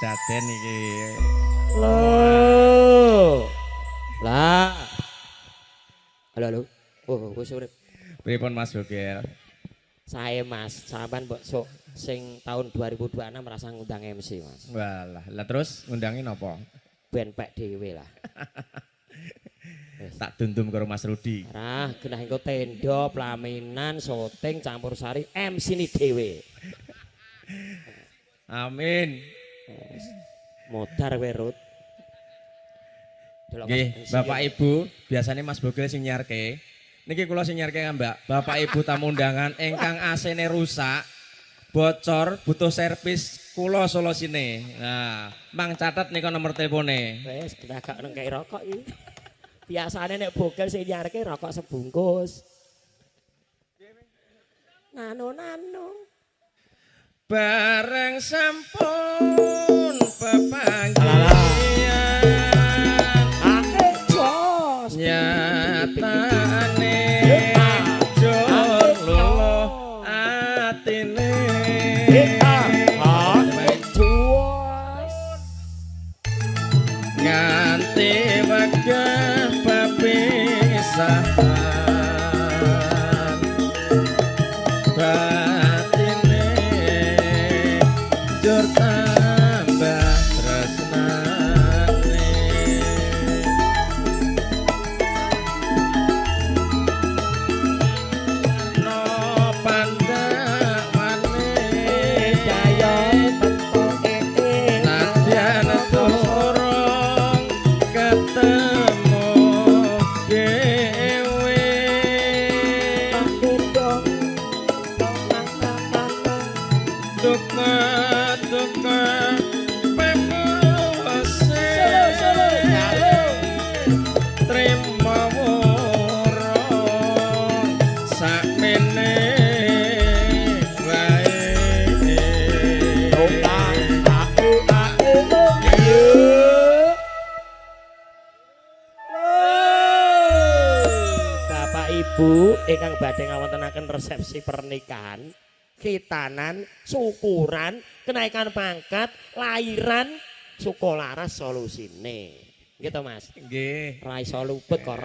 Kedaden iki. Lho. Lah. Halo halo. Oh, wis urip. Pripun Mas Bogel? Sae Mas, sampean mbok sok sing tahun 2026 merasa ngundang MC Mas. Walah, lah terus ngundangi napa? Ben pek dhewe lah. Tak dundum karo Mas Rudi. Rah, genah engko tenda, pelaminan, syuting, campur sari, MC ni dhewe. Amin. Modar kowe Rut. Nggih, Bapak Ibu, biasanya Mas Bogel sing nyarke. Niki kula sing nyarke Mbak. Bapak Ibu tamu undangan ingkang AC-ne rusak, bocor, butuh servis, kula solusine. Nah, mang catet nika nomor telepone. Wis, genah gak nengkeki rokok iki. Biasane nek Bogel sing nyarke rokok sebungkus. Nano nano. Bareng sampun pepanggihan. Nyatane jur luluh atine. Nganti wegah pepisahan batine jur tambah tresnane. No pandhawane daya teko nadyan turung ketemu dhewe. Duka duka pepose trima wurung sakmene wae. Bapak Ibu ingkang badhe ngawontenaken resepsi pernikahan, khitanan, syukuran, kenaikan pangkat, lahiran, Sukolaras solusine. Gitu Mas. Nggih. Ra iso luput kok.